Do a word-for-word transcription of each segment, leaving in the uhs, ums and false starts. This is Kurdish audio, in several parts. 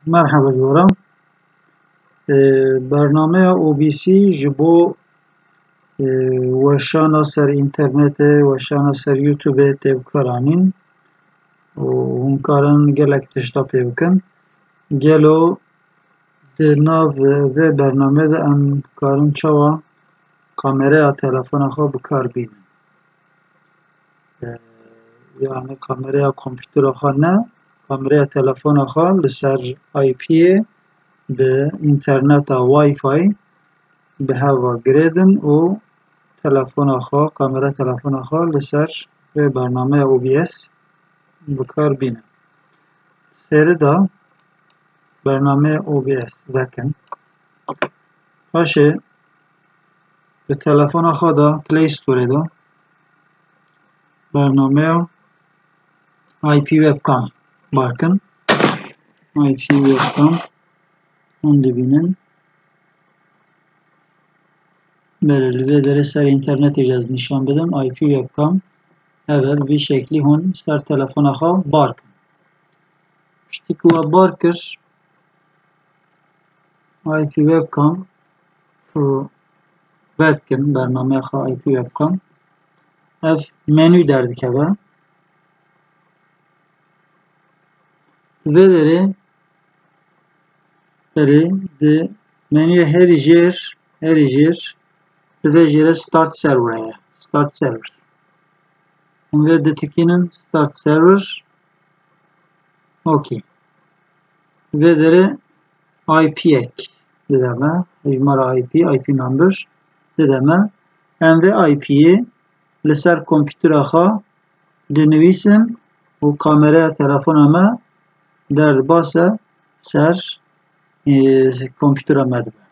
Merhaba ji we re. Ee, bernameya O B S ji bo, ee, weşana ser înternetê, weşana ser YouTubeê tê bikaranîn û hûn karin gelek tişta pê bikin. Gelo di nav vê bernameyê de em karin çawa kameraya telefona xwe bi kar bînin? E, yani kameraya kompûtera xwe ne, kameraya telefona xwe li ser I P'yê bi înterneta Wi-Fi bi hev ve girêdin û telefona xwe, kamera telefona xwe li ser vê bernameya O B S bi kar bînin. Sêrida bernameya O B S vekin. Paşê di telefona xwe de Play Storeê de bernameya I P Webcam bar kin. I P Webcam hûn dibînin. Belê, li vê derê ser înternetê jî ez nîşan bidim. I P Webcam, ev e, bi vî şeklî hûn ser telefona xwe bar kin. Piştî ku we bar kir, I P Webcam Pro vedkin, bernameya xwe I P Webcam. Ev menû derdikeve. Vê derê, berê di menûyê herî jêr, herî jêr, di vê jêre Start Server heye. Start Server. Em vê ditikînin Start Server. Okey. Vê derê I P yek dide me. Hejmara I P, I P number dide me. Em vê I P'yê li ser kompûtera xwe dinivîsin û kameraya telefona me derdibase ser, e, kompûtera me dibe.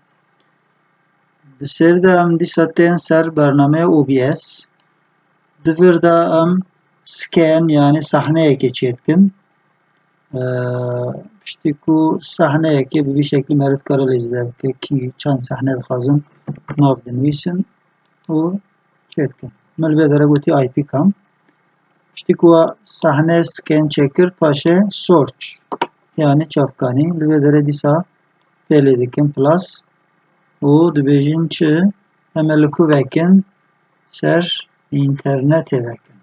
Di ser de em dîsa tên ser bernameya O B S. Di vir de em scan, yani sahneyekê çêdikin. Ee, piştî ku sahneyekê bi vî şeklî me re dikare lê zêde bike, kî çend sahne dixwazin nav dinivîsin û çêdikin. Min li vê dere gotî I P cam. Piştî ku we sahne scan çêkir, paşê search, yani çavkanî. Li vê dere dîsa pêlê dikin plus û dibêjin çi? Em ê li ku vekin? Ser înternetê vekin.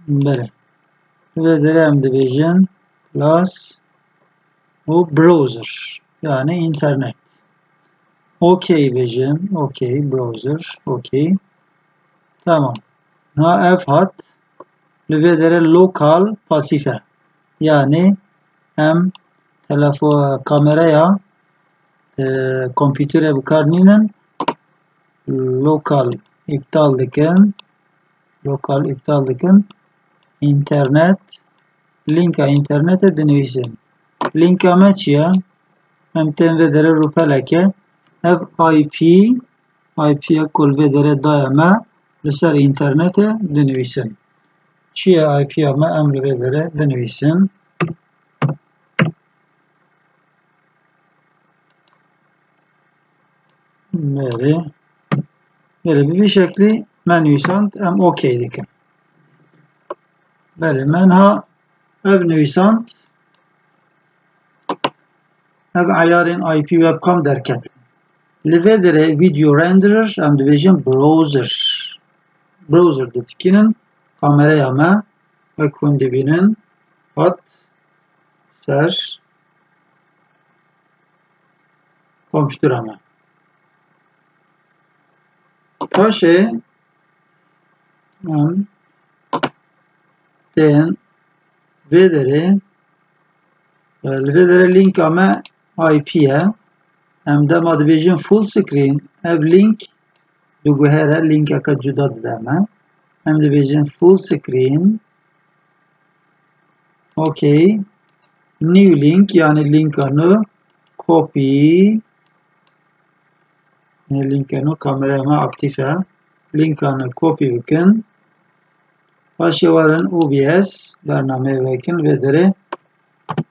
Belê. Vê derê em dibêjin plus û browser, yani înternet. Okey bêjin, okey, browser, okey. Tamam. Ha, ev hat. Li vê derê lokal pasîf e. Yani em telefo-, kameraya, e, kompûterê bi kar nînin. Lokal îptal dikin. Lokal îptal dikin. Înternet. Lînka înternetê dinivîsin. Lînka me çi ye? Em tên vê derê rûpelekê. Ev I P, I P ya ku li vê derê daye me, li ser înternetê dinivîsin. Çi ye I P ya me? Em li vê derê binivîsin. Belê. Belê, bi vî şeklî me nivîsand, em okey dikin. Belê, me niha ev nivîsand, ev eyarên I P webcam derket. Li vê derê video renderer, em dibêjin browser. Browser ditikînin, kamereya me, wek hûn dibînin, hat ser kompûtera me. Paşê em tên vê derê, e, li vê derê lînka me I P ye. Em dema dibêjin full screen, ev lînk diguhere, lînkeke cuda dide me. Em dibêjin full screen. Okey. New link, yani lînka nû, copy. Nê lînka nû, kameraya me aktîf e. Lînka nû copy bikin. Paşê werin O B S bernameyê vekin, vê derê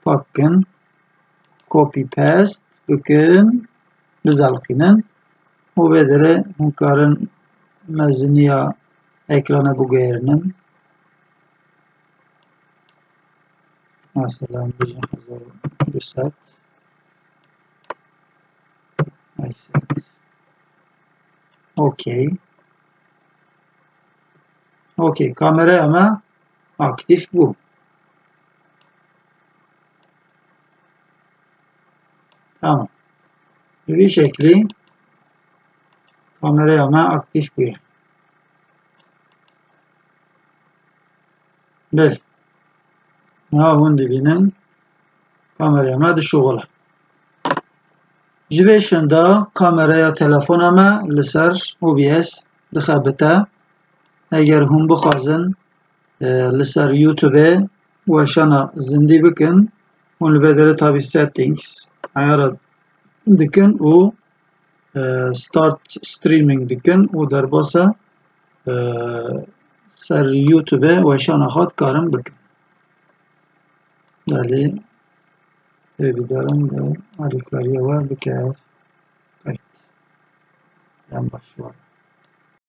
pak kin. Copy paste bikin, bizelqînin û vê derê hûn karin meziniya ekrana biguherînin. Mesela, em bêjin hezar û du sed. Ayşe. Okey. Okey, kameraya me aktif bû. Tamam. Bi vî şeklî kameraya me aktif bûye. Belê. Niha hûn dibînin kameraya me dişuxile. Ji vê şinda kameraya telefona me li ser O B S dixebite. Eger hûn bixwazin, e, li ser YouTube weşana zindî bikin, hûn li vê derê tabî settings ayara dikin û, e, start streaming dikin û derbasa, e, ser YouTube weşana xwe dikarin bikin. Belê, hêvîdarim bi alîkariya we bike. Qeyd. Dem baş we.